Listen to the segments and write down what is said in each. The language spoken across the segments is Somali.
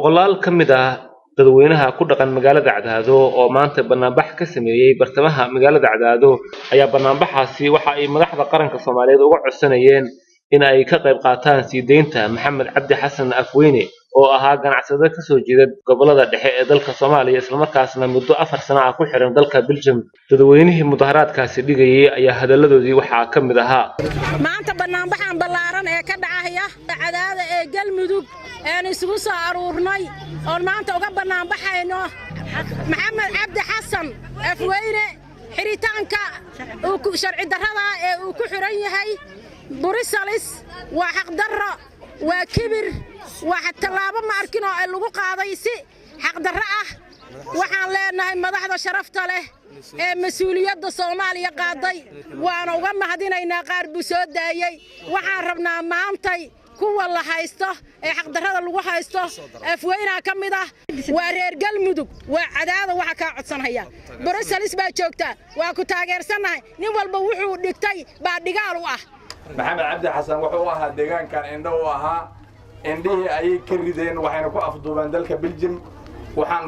Boqolaal ka mid ah dadweynaha ku dhaqan magaalada Cadaado oo maanta banaanbax ka sameeyey bartamaha magaalada Cadaado ayaa banaanbaxaasi waxa ay madaxda qaranka Soomaaliyeed uga codsanayeen in ay ka qayb qaataan sii deynta Maxamed Cabdi Xasan Afweyne oo ahaa ganacsade ka soo jeeda gobolada dhexe ee dalka Soomaaliya, islamarkaasna muddo 4 sano ah ku xiran dalka Belgium. Dadweynihii mudaharaadkaasi dhigayay ayaa hadalladoodii waxaa ka mid ahaa: Maanta banaanbaxan ballaaran ee ka dhacaya Cadaada ee Galmudug een isugu soo aruurnay oon maanta uga bannaanbaxayno Maxamed Cabdi Xasan Afweyne xiritaanka sharci darrada ee uu ku xidhan yahay Brussels. Waa xaqdarro, waa kibir, waa tallaabo ma arkin oo lagu qaaday si xaqdarro ah. Waxaan leenahay madaxda sharafta leh ee mas-uuliyadda Soomaaliya qaaday, waana uga mahadinaynaa, qaar buu soo daayey. Waxaan rabnaa maantay kuwa la haysto ee xaqdarrada lagu haysto, Afweynaa ka mid ah, waa reer Galmudug, waa Cadaada. Waxa kaa codsanhaya, Brussels baa joogtaa, waa ku taageersannahay. Nin walba wuxuu dhigtay baa dhigaal u ah. Maxamed Cabdi Xasan wuxuu u ahaa deegaankan indho u ahaa. Indhihii ayay ka rideen, waxayna ku afduubeen dalka Beljim. Waxaan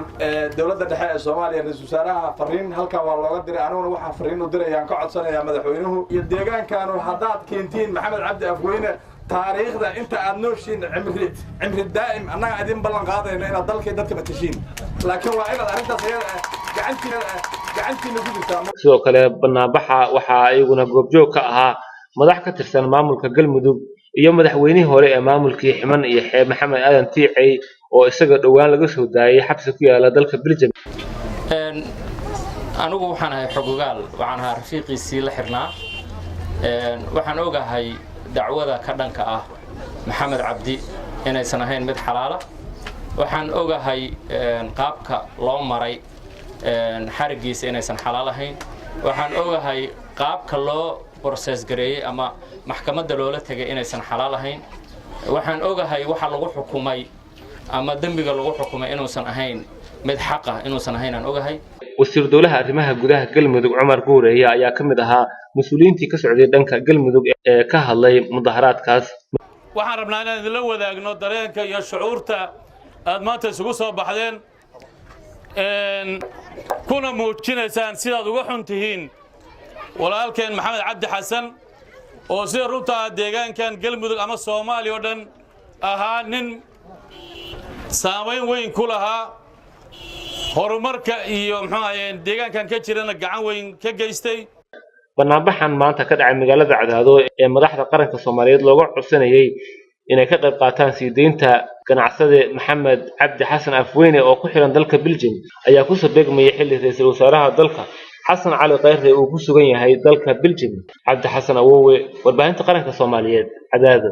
dowladda dhexe ee Soomaaliya, ra-iisul wasaaraha fariin halkan waa looga diray. Aniguna waxaan fariin u dirayaan ka codsanayaa madaxweynuhu iyo deegaankaanu, haddaad keentiin Maxamed Cabdi Afweyne, taariikhda inta aad nooshiin, cimri cimri daa'im, annaga idin ballan qaadayna inaad dalkay dadka matashiin, laakiin waa inaad arrintaas ayada gacantiina gacantiina ku jirtaa. Sidoo kale banaanbaxa waxaa iyaguna goobjoog ka ahaa madax ka tirsan maamulka Galmudug iyo madaxweynihii hore ee maamulkii Ximan iyo Xeeb, Maxamed Aadan Tiicey, oo isaga dhowaan laga soo daayay xabsi ku yaala dalka Belgium. Anigu waxaan ahay xogogaal, waxaan ahaa rafiiqiisii la xirnaa. Waxaan ogahay dacwada ka dhanka ah Maxamed Cabdi inaysan ahayn mid xalaala. Waxaan ogahay qaabka loo maray xariggiisa inaysan xalaal ahayn. Waxaan ogahay qaabka loo process gareeyey ama maxkamadda loola tegay inaysan xalaal ahayn. Waxaan ogahay waxa lagu xukumay ama dembiga lagu xukumay inuusan ahayn mid xaq ah, inuusan ahayn aan ogahay. Wasiir dowlaha arrimaha gudaha Galmudug, Cumar Guureeye, ayaa ka mid ahaa mas-uuliyiintii ka socday dhanka Galmudug ee ka hadlay mudaharaadkaas. Waxaan rabnaa inaan idinla wadaagno dareenka iyo shucuurta aad maanta isugu soo baxdeen, kuna muujinaysaan sidaad uga xun tihiin walaalkeen Maxamed Cabdi Xasan, oo sida runta ah deegaankan Galmudug ama Soomaaliya oo dhan ahaa nin saamayn weyn ku lahaa horumarka iyo muxuu ahaye deegaankan ka jirana gacan weyn ka geystay. Banaanbaxan maanta ka dhacay magaalada Cadaado ee madaxda qaranka Soomaaliyeed looga codsanayay inay ka qayb qaataan sii deynta ganacsade Maxamed Cabdi Xasan Afweyne oo ku xiran dalka Belgium ayaa kusoo beegmayay xilli ra-iisul wasaaraha dalka, Xasan Cali Khayre, uu ku sugan yahay dalka Belgium. Cabdi Xasan Awowe, warbaahinta qaranka Soomaaliyeed, Cadaado.